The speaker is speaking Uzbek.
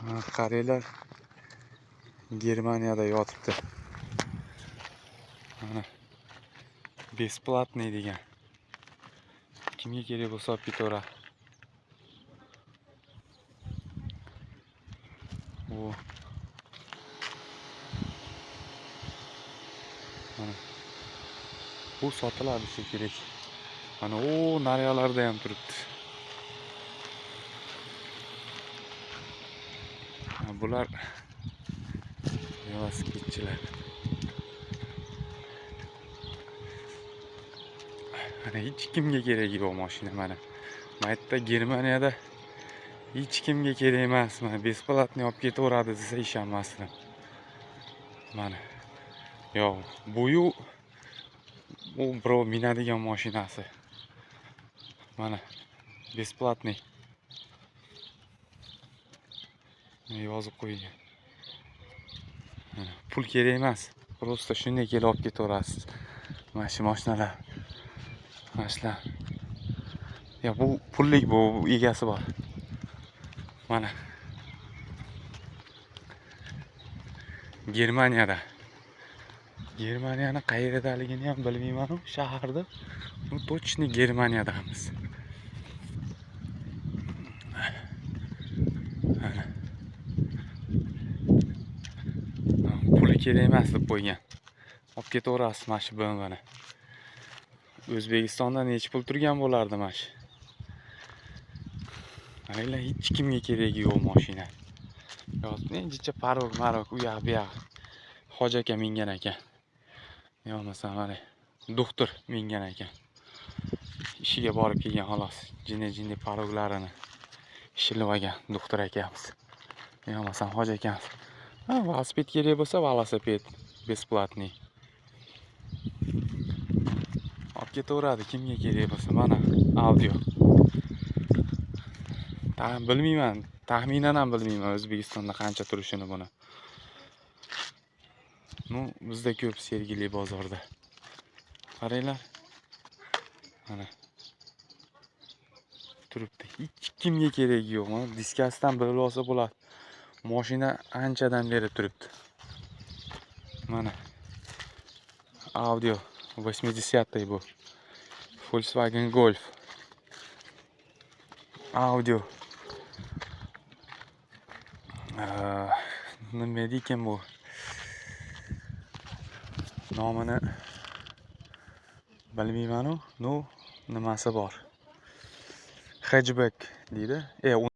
Qaranglar, Germaniyada yotibdi. Mana, бесплатный degan. Kimga kerak bo'lsa, olib ketaveradi. O. Mana. Bu sotiladi kerak. Mana u nariyoqlarda ham turibdi. Bular velosipedchilar. Mana hech kimga keragi yo'q mashina mana. Mana yerda Germaniyada hech kimga kerak emas. Mana бесплатный olib ketaveradi desa ishonmasdim. Mana. Yo'q, bu-yu u birov minadigan mashinasi. Mana бесплатный. Yozib qo'ygan. Pul kerak emas. Просто shunday kelib olib ketaverasiz. Mana shu mashinalar. Mana shular. Ya bu pullik, bu egasi bor. Mana. Germaniyada. Germaniyani qayerdaligini ham bilmayman-u, shaharda. Bu точно Germaniyadamiz. Mana. Puli kerak emas deb qo'ygan. Olib ketaverasiz mana shu BMWni. O'zbekistonda necha pul turgan bo'lardi mana shu? Qaranglar, hech kimga keragi yo'q mashina. Yozib, necha parok, marok, u yoq bu yoq. Hoji aka mingan ekan. Yo bo'lmasa mana doktor mingan ekan. Ishiga borib kelgan xolos. Jinni-jinni paroklarini ishilib olgan doktor akamiz. Yo bo'lmasa hoji akamiz. Ha, velosiped kerak bo'lsa, velosiped бесплатный. Olib ketaveradi kimga kerak bo'lsa. Mana audio. Bilmayman, taxminan ham bilmayman O'zbekistonda qancha turishini buni. Ну, bizda ko'p Sergeli bozorda. Qaranglar. Mana. Turibdi. Hech kimga keragi yo'q. Mana diskasidan bilib olsa bo'ladi. Mashina anchadan beri turibdi. Mana. Audio 80-й bu. Volkswagen Golf. Audio. Nima edi ekan bu? Nomini bilmayman-u, no nimasi bor. Hatchback deydi.